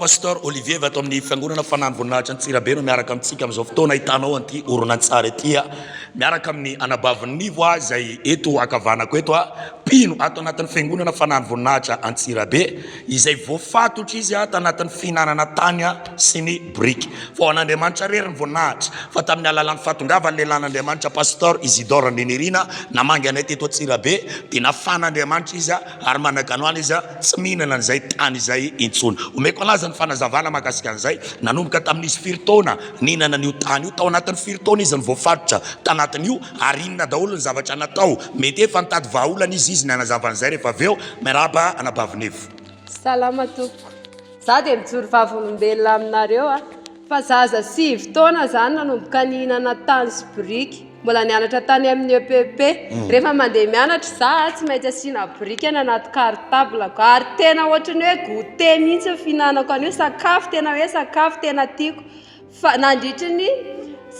Pasteur Olivier avy ato amin'ny Fiangonana Fanahy Voninahitra Antsirabe no miaraka amintsika amin'izao fotoana ahitanao an'ity horonantsary ity miaraka amin'ny anabavin'i Nivo izay eto ankavanako eto mpino ato anatin'ny Fiangonana Fanahy Voninahitra Antsirabe izay voafatotra izy tanatin'ny fihinanana tany sy ny biriky. Fa ho an'Andriamanitra irery ny voninahitra fa tamin'ny alalan'ny fahatongavan'ny lehilahin'Andriamanitra Pasteur Isidore Andrianirina namangy anay teto Antsirabe dia nafahan'Andriamanitra izy ary managanoana izy tsy mihinana an'izay tany izay intsony. Omeko anazy ny fanazavana mahakasika an'izay, nanomboka tamin'izy firy taona nihinana an'io tany io, tao anatin'ny firy taona izy no voafaritra tanatin'io ary inona daholo ny zavatra natao, mety efa nitady vahaolana izy, izy ny hanazava an'izay rehefa avy eo. Miarahaba anabavy Nivo. Salama tompoko. Za dia mijoro vavolombelona aminareo a, fa zaza 9 taona za nanomboka nihinana tany sy biriky, mbola nianatra tany amin'ny EPP, rehefa mandeha mianatra za tsy maintsy asiana biriky any anaty cartable-ko, ary tena ohatran'ny hoe goûter mihitsy ny fihinanako an'io, sakafo tena hoe sakafo tena tiako, fa nandritry ny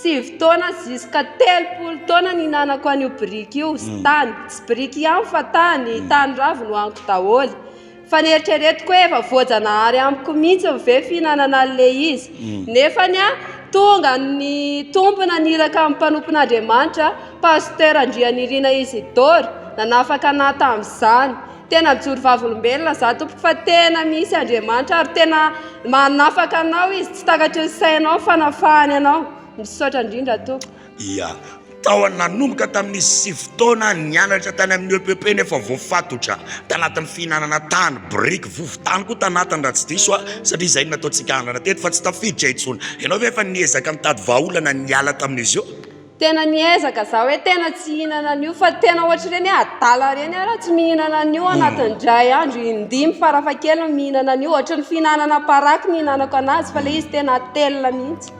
9 taona jusqu'à 30 taona nihinanako an'io biriky io sy tany, tsy biriky ihany fa tany, tany raviny hohaniko daholo. Fa neritreretiko hoe efa voajanahary amiko mihitsy ve fihinanana an'ilay izy. Nefany an, tonga ny Tompo naniraka ny mpanompon'Andriamanitra, Pasteur Andrianirina Isidore, nanafaka anah tamin'izany. Tena mijoro vavolombelona za tompoko fa tena misy Andriamanitra ary tena manafaka anao izy, tsy takatry ny sainao ny fanafahany anao. Misaotra indrindra tompoko. Ia. Tao nanomboka tamin'izy 9 taona nianatra tany amin'ny EPP nefa voafatotra tanatin'ny fihinanana tany, biriky, vovo-tany koa tanatiny raha tsy diso aho satria izay no nataontsika andrana teto fa tsy tafiditra intsony. Ianao ve efa niezaka nitady vahaolana niala tamin'izy io? Tena niezaka za hoe tena tsy hihinana an'io fa tena ohatr'ireny hoe adala ireny aho raha tsy mihinana an'io anatin'ny indray andro, indimy farafahakeliny mihinana an'io, ohatran'ny fihinanana paraky ny hihinanako anazy fa ilay izy tena atelina mihitsy.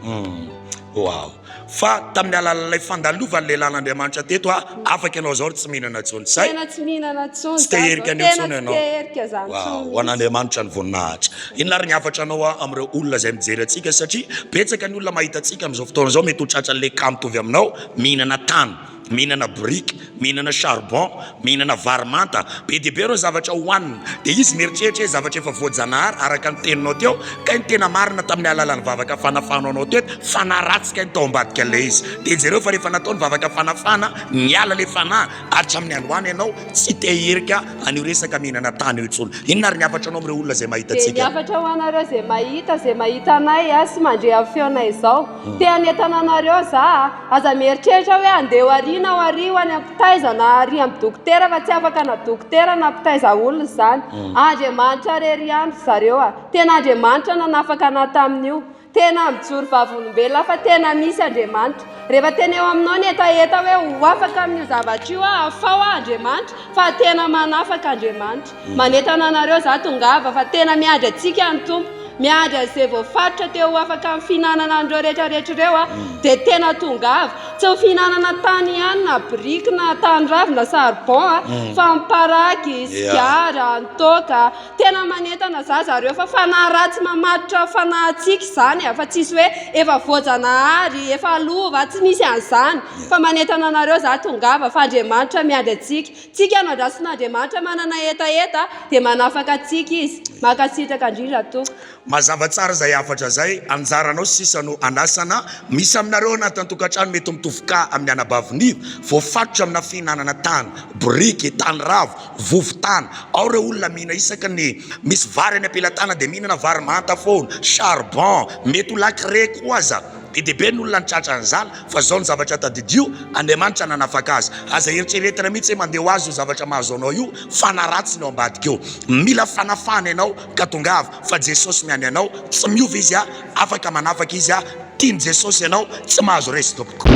Wow. Fa tamin'ny alalan'ilay fandalovan'ny lehilahin'Andriamanitra teto aho, afaka ianao izao ry tsy mihinana intsony. Zay? Tena tsy mihinana intsony Tsy te herika an'io intsony ianao. Tena tsy te herika izany intsony Wow, ho an'Andriamanitra ny voninahitra. Inona ary ny hafatra anao amin'ireo olona izay mijery antsika satria betsaka ny olona mahita antsika amin'izao fotoana izao mety ho tratran'ilay cas mitovy aminao, mihinana tany. Mihinana biriky, mihinana charbon, mihinana vary manta, be dia be ireo zavatra hohanina, dia izy mieritreritra hoe zavatra efa voajanahary araka ny teninao teo, kay ny tena marina tamin'ny alalan'ny vavaka fanafahana anao teto, fanahy ratsy kay ny tao ambadika ilay izy, dia jereo fa rehefa natao ny vavaka fanafahana, niala ilay fanahy, hatramin'ny androany ianao tsy te hierika an'io resaka mihinana tany io intsony. Inona ary ny hafatra anao amin'ireo olona izay mahita Dia ny antsika? hafatra ho anareo izay mahita, izay mahita anay sy mandre amin'ny feonay izao, te hanentana anareo za, Aza mieritreritra hoe andeha ho ary na ho ary ho any amin'ny mpitaiza na ary amin'ny dokotera fa tsy afaka na dokotera na mpitaiza olona izany. Andriamanitra irery ihany ry zareo a! Tena Andriamanitra nanafaka anah tamin'io. Tena mijoro vavolombelona aho fa tena misy Andriamanitra. Rehefa tena eo aminao ny hetaheta hoe ho afaka amin'io zavatra io aho, afaho aho Andriamanitra fa tena manafaka Andriamanitra. Manentana anareo za tongava fa tena miandry antsika ny Tompo. Miandry an'izay voafaritra teo ho afaka amin'ny fihinanana an'ireo rehetra rehetra ireo a, dia tena tongava. Tsy ny fihinanana tany ihany na biriky na tany ravina charbon a, fa ny paraky, sigara, ny toaka. Tena manentana za zareo fa fanahy ratsy mamatotra fanahintsika izany a, fa tsisy hoe efa voajanahary, efa lova, tsy misy an'izany. Fa manentana anareo za tongava fa Andriamanitra miandry antsika. Tsika no andrasin'Andriamanitra manana hetaheta dia manafaka antsika Izy. Mankasitraka indrindra Tompoko. Mazava tsara izay hafatra izay, anjaranao sisa no anasana, misy aminareo anaty antokantrano mety mitovy cas amin'ny anabavy Nivo, voafatotra amina fihinanana tany, biriky, tany ravo, vovo tany, ao ireo olona mihina isaka ny misy vary any ampelatana dia mihinana vary manta foana, charbon, mety ho lakre koa aza, Be dia be ny olona nitratra an'izany, fa izao ny zavatra tadidio, Andriamanitra nanafaka azy. Aza eritreretina mihitsy hoe mandeha ho azy io zavatra mahazo anao io, fanahy ratsy ny ao ambadika eo. Mila fanafahana ianao ka tongava, fa Jesosy miandry anao, tsy miova Izy, afaka manafaka Izy, tian'i Jesosy ianao, tsy mahazo resy tompoko.